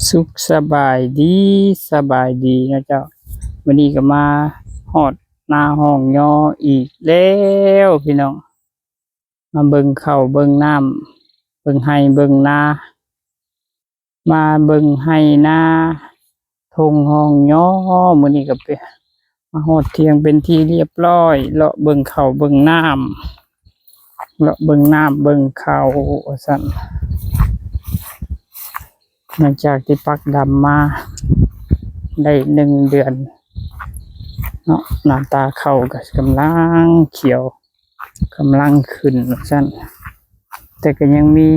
ສຸກສະບາຍດີ ສະບາຍດີເນາະເຈົ້າ. ມື້ນີ້ກໍມາຮອດນາຮ່ອງຍໍອີກແລ້ວພີ່ນ້ອງ, ມາເບິ່ງເຂົ້າເບິ່ງນ້ຳ ເບິ່ງໄຮ່ເບິ່ງນາ ມາເບິ່ງໄຮ່ນາທົ່ງຮ່ອງຍໍ. ມື້ນີ້ກໍໄປ ມາຮອດທ່ຽງເປັນທີ່ລຽບຮ້ອຍ, ເລາະເບິ່ງເຂົ້າເບິ່ງນ້ຳ ເລາະເບິ່ງນ້ຳເບິ່ງເຂົ້າວ່າຊັ້ນ. ຫຼັງຈາກທີ່ປັກດຳມາໄດ້ໜຶ່ງເດືອນເນາະ, ໜ້າຕາເຂົ້າກໍກຳລັງຂຽວ ກຳລັງຂຶ້ນວ່າຊັ້ນ, ແຕ່ກໍຍັງມີ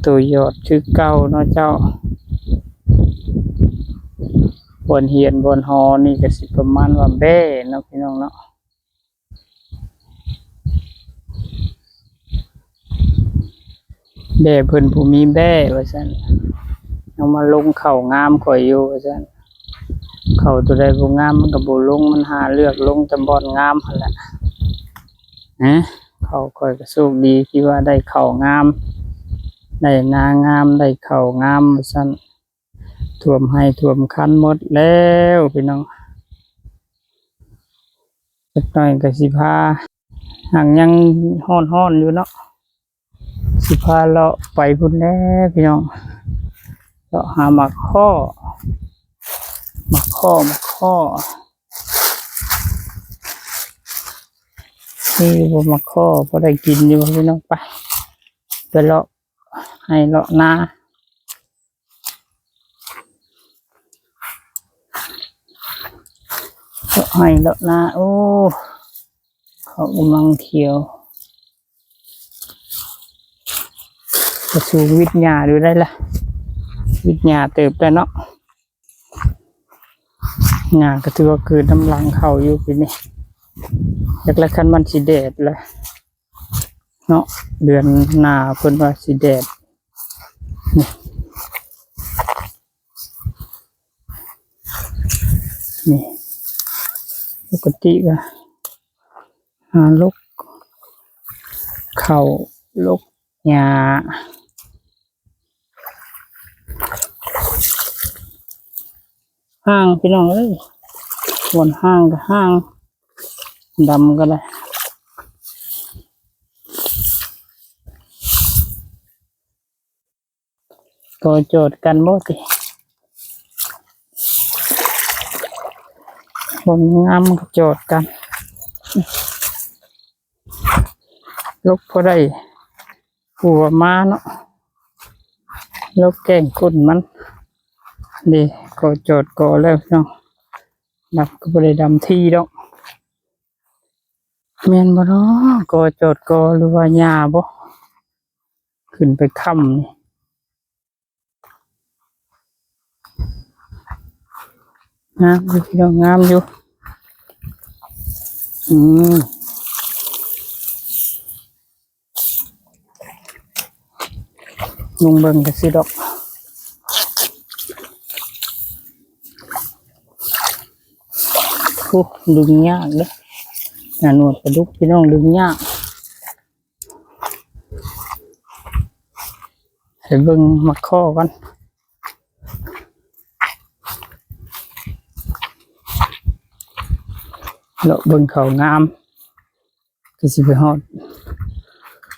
ໂຕຢອດຄືເກົ່າເນາະເຈົ້າ. ບ່ອນຮຽນບ່ອນຫໍນີ້ກໍຊິປະມານວ່າແບ້ເນາະ ພີ່ນ້ອງເນາະ. ແບ້ເພິ່ນບໍ່ມີແບ້ວ່າຊັ້ນ, ເອົາມາລົງເຂົ້າງາມຂ້ອຍຢູ່ວ່າຊັ້ນ. ເຂົ້າໂຕໃດບໍ່ງາມມັນກໍບໍ່ລົງ, ມັນຫາເລືອກລົງແຕ່ບ່ອນງາມຫັ້ນແຫຼະ. ຮະ ເຂົ້າຂ້ອຍກໍໂຊກດີທີ່ວ່າໄດ້ເຂົ້າງາມ ໄດ້ນາງາມ ໄດ້ເຂົ້າງາມວ່າຊັ້ນ. ຖ້ວມໄຮ່ຖ້ວມຄັນໝົດແລ້ວພີ່ນ້ອງ. ຈັກໜ້ອຍກໍຊິພາ ຫາກຍັງຮ້ອນໆຢູ່ເນາະ, ຊິພາເລາະໄປພຸ້ນແຫຼະພີ່ນ້ອງ, ເລາະຫາໝາກຄໍ້ ໝາກຄໍ້ ໝາກຄໍ້. ມີຢູ່ບໍ່ໝາກຄໍ້ ພໍໄດ້ກິນຢູ່ບໍ່ພີ່ນ້ອງ? ໄປ ໄປເລາະໄຮ່ເລາະນາ ເລາະໄຮ່ເລາະນາ. ໂອ້ ເຂົາກຳລັງຂຽວ ກະສູງວິດຫຍ້າຢູ່ໄດ້ລະ, ວິດຫຍ້າເຕີບແລ້ວເນາະ. ຫຍ້າກໍຖືວ່າເກີດນຳຫຼັງເຂົາຢູ່ປີນີ້. ຈັກລະ ຄັນມັນຊິແດດລະເນາະ, ເດືອນໜ້າເພິ່ນວ່າຊິແດດ. ນີ້ ນີ້ ປົກກະຕິກໍຫາລົກເຂົ້າລົກຫຍ້າ. ຮ່າງພີ່ນ້ອງເອີຍ, ບ່ອນຮ່າງກໍຮ່າງ ດຳກໍໄດ້. ກໍຈອດກັນບໍ່ຕິ? ບ່ອນງາມກໍຈອດກັນ. ຫຼົບພໍໄດ້ຜົວມາເນາະ, ຫຼົບແກ້ງກົ້ນມັນ. ນີ້ກໍຈອດກໍແລ້ວເນາະ, ດຳກໍບໍ່ໄດ້ດຳຖີ່ດອກ. ແມ່ນບໍ່ເນາະ? ກໍຈອດກໍ ຫຼືວ່າຫຍ້າບໍ່? ຂຶ້ນໄປຄ້ຳນີ້. ງາມຢູ່ພີ່ນ້ອງ, ງາມຢູ່. ອືມ ລົງເບິ່ງກໍຊິດອກ. ໂອ້ ດຶງຍາກເດ້ ໜາໜວດປາດຸກ ພີ່ນ້ອງ, ດຶງຍາກ. ໄປເບິ່ງໝາກຄໍ່ກ່ອນ, ເລາະເບິ່ງເຂົ້າງາມ ຄືຊິໄປຮອດ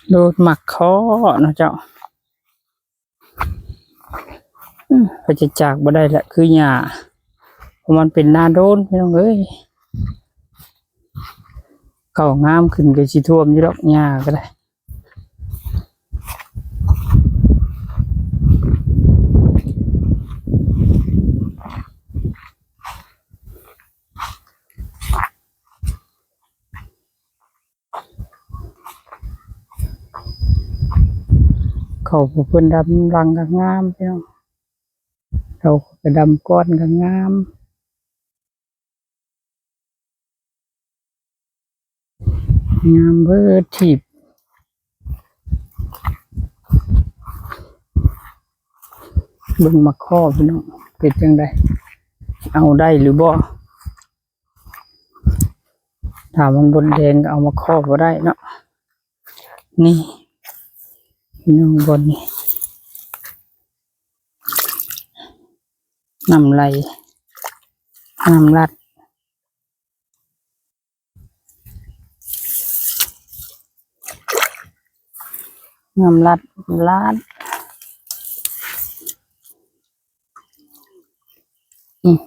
ໂດດໝາກຄໍ່ເນາະເຈົ້າ. ອືມ ໄປຈະຈາກບໍ່ໄດ້ລະ ຄືຫຍ້າ, ເພາະມັນເປັນນາໂດນ ພີ່ນ້ອງເອີຍ. ເຂົ້າງາມຂຶ້ນກໍຊິຖ້ວມຢູ່ດອກ ຫຍ້າກໍໄດ້. ເຂົ້າຜູ້ເພິ່ນດຳຫຼັງກໍງາມ ພີ່ນ້ອງ, ເຮົາກໍດຳກ່ອນກໍງາມ. ງາມເບີດທີບ. ເບິ່ງໝາກຄໍ່ ພີ່ນ້ອງ, ເປັນຈັ່ງໃດ? ເອົາໄດ້ຫຼືບໍ່? ຖ້າມັນບົດແດງກໍເອົາໝາກຄໍ່ບໍ່ໄດ້ເນາະ. ນີ້ ພີ່ນ້ອງ ບ່ອນນີ້. ນ້ຳໄຫຼ ນ້ຳລັດ ນ້ຳລັດ ລັດ ອືມ.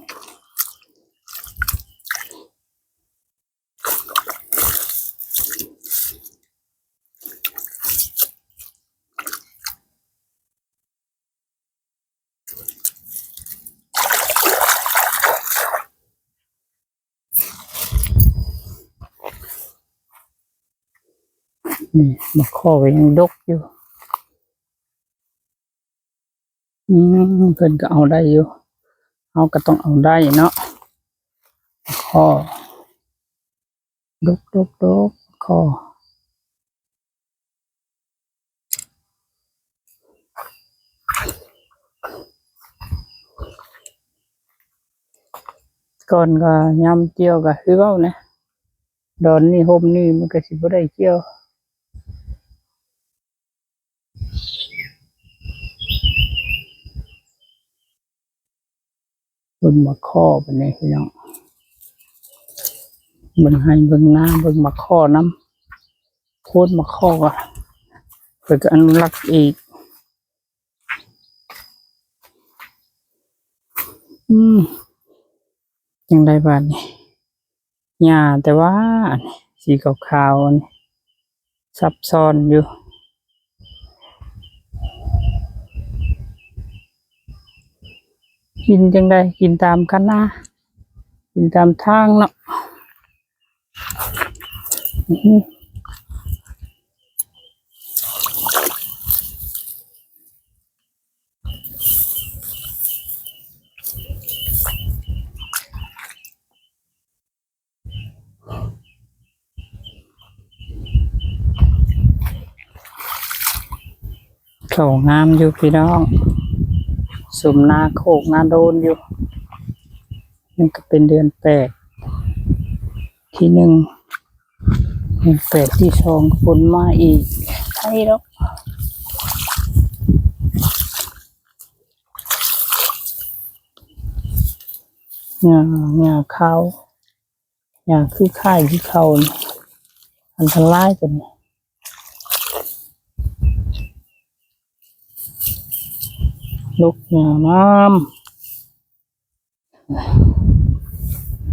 ນີ້ ໝາກຄໍ່ກໍຍັງດົກຢູ່. ອືມ ເພິ່ນກໍເອົາໄດ້ຢູ່ ເຮົາກໍຕ້ອງເອົາໄດ້ເນາະ. ໝາກຄໍ່ ດົກໆໆ ໝາກຄໍ່ ກ່ອນກໍຍາມກ່ຽວກໍຄືເວົ້ານະ ດອນນີ້ຮົ່ມນີ້ມັນກໍຊິບໍ່ໄດ້ກ່ຽວ. ເບິ່ງໝາກຄໍ່ບັດນີ້ພີ່ນ້ອງ ເບິ່ງໄຮ່ເບິ່ງນາ ເບິ່ງໝາກຄໍ່ນຳ ໂຄດໝາກຄໍ່ກໍ ເພິ່ນກໍອະນຸລັກອີກ. ອືມ ຈັ່ງໃດບາດນີ້ ຫຍ້າແຕ່ວ່າອັນນີ້ ສີຂາວໆ ອັນນີ້ ຊັບຊ້ອນຢູ່. ກິນຈັ່ງໃດ? ກິນຕາມຄັນນາ ກິນຕາມທາງເນາະ. ເຂົ້າງາມຢູ່ພີ່ນ້ອງ ສົມນາໂຄກນາໂດນຢູ່. ນີ້ກໍເປັນເດືອນແປດທີໜຶ່ງ ເດືອນແປດທີສອງ ຝົນມາອີກ ໄຄດອກ. ຫຍ້າ ຫຍ້າຂາວ ຫຍ້າຄືຄ້າຍຄືເຂົານີ້ ອັນຕະລາຍຕົວນີ້ ລົກຫຍ້ານຳ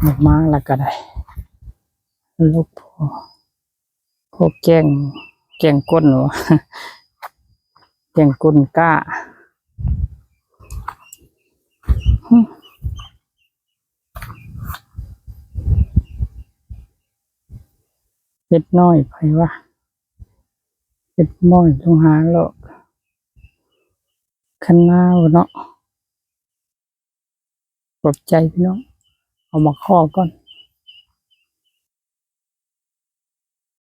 ອອກມາແລ້ວກໍໄດ້ ລົກພໍ ພໍແກງ ແກງກົ້ນ ແກງກົ້ນກ້າ. ເຫັດນ້ອຍໃຜວະ ເຫັດນ້ອຍ ຕ້ອງຫາເລາະຄັນນາເນາະ. ຂອບໃຈພີ່ນ້ອງ ເອົາໝາກຄໍ່ກ່ອນ.